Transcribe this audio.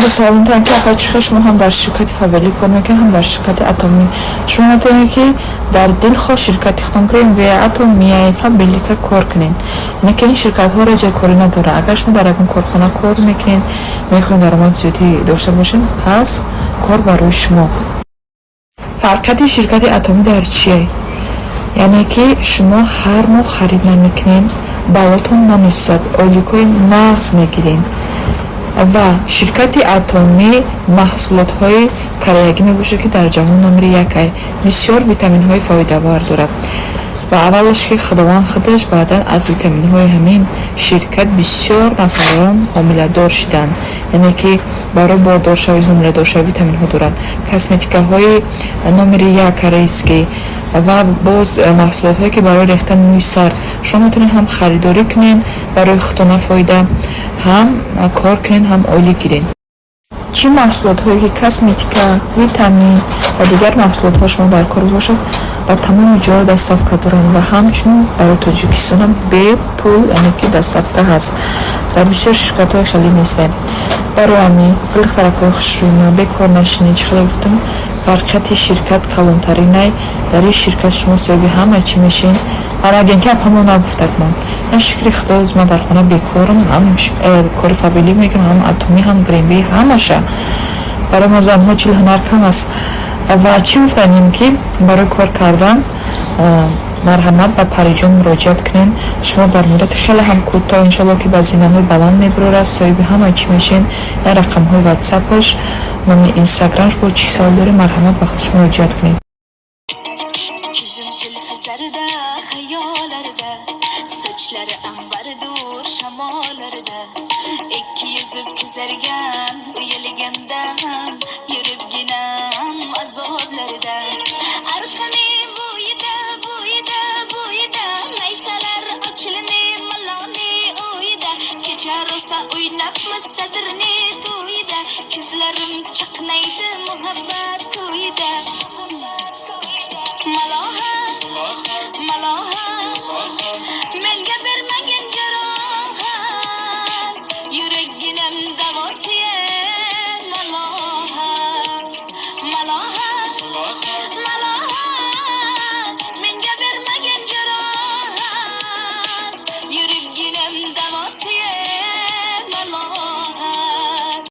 Чанд савол метавонед, ки апа, чӣ хел шумо ҳам дар ширкати Фаберлик кор мекунед, ҳам дар ширкати Атомӣ? Шумо метавонед, ки дар дилхоҳ ширкати худтон кунед, ве Атомия, Фаберлика кор кунед. Яъне ки ин ширкатҳо реҷаи корӣ надоранд. Агар шумо дар ягон корхона кор мекунед, мехоҳед даромади зиёдӣ дошта бошед, пас кор барои шумо. Фарқияти ширкати Атомӣ дар чие? Яъне ки шумо ҳар моҳ харид намекунед, баллотон намесӯзад, ойликҳои нағз мегиред. Ва ширкати Атомӣ маҳсулотҳои кореягӣ мебошад, ки дар ҷаҳон номери якай, бисёр витаминҳои фоидавар дорад. Ва аввалаш ки Худованд худаш, баъдан аз витаминҳои ҳамин ширкат бисёр нафарон ҳомиладор шиданд, яъне ки барои бордоршавӣ, ҳомиладоршавӣ витаминҳо доранд. Косметикаҳои номери як корейский ва боз маҳсулотҳое, ки барои рехтани мӯи сар. Шумо метавонед ҳам харидорӣ кунед, барои худтона фоида, ҳам кор кунед, ҳам ойлик гиред. Чӣ маҳсулотҳое ки косметика, витамин ва дигар маҳсулотҳо шумо дар кор бошад, ба тамоми ҷоро доставка доранд ва ҳамчунин барои Тоҷикистонам бепул, яъне ки доставка ҳаст. Дар бисёр ширкатҳои хеле нестем. Барои ҳамин, духтаракҳои хушрӯйма, бекор нашинед. Чӣ хеле гуфтам, фарқияти ширкат калонтаринай. Дар ин ширкат шумо соҳиби ҳама чӣ мешин. Ҳарагин ки ҳамо нагуфтакмон. На, шукри Худо, ман дар хона бекорам, ҳам кори Фаберлик мекунам, ҳам Атомӣ, ҳам Гринвей, ҳамаша. Барои мо занҳо 40 ҳунар кам аст. Ва чӣ гуфтанем, ки барои кор кардан марҳамат, ба Париҷон муроҷиат кунед. Шумо дар муддати хеле ҳам кӯтоҳ, иншоалло, ки ба зинаҳои баланд мебарорад, соҳиби ҳама чӣ мешин. Ин рақамҳои Ватсапаш, номи Инстаграмш. Бо чӣ савол доред, марҳамат, ба худаш муроҷиат кунед. Yüzüm zülfü zarda, xayollarda. Sochlari anbardur shamollarda. Ikki yuzim qizargan uyalgandan. Yuribginam azoblarda. Arqaning bo'yida, bo'yida, bo'yida. Maysalar ochilini maloni o'yida. Kecha rosa o'ynabmiz sadrni to'yida. Ko'zlarim chaqnaydi muhabbat.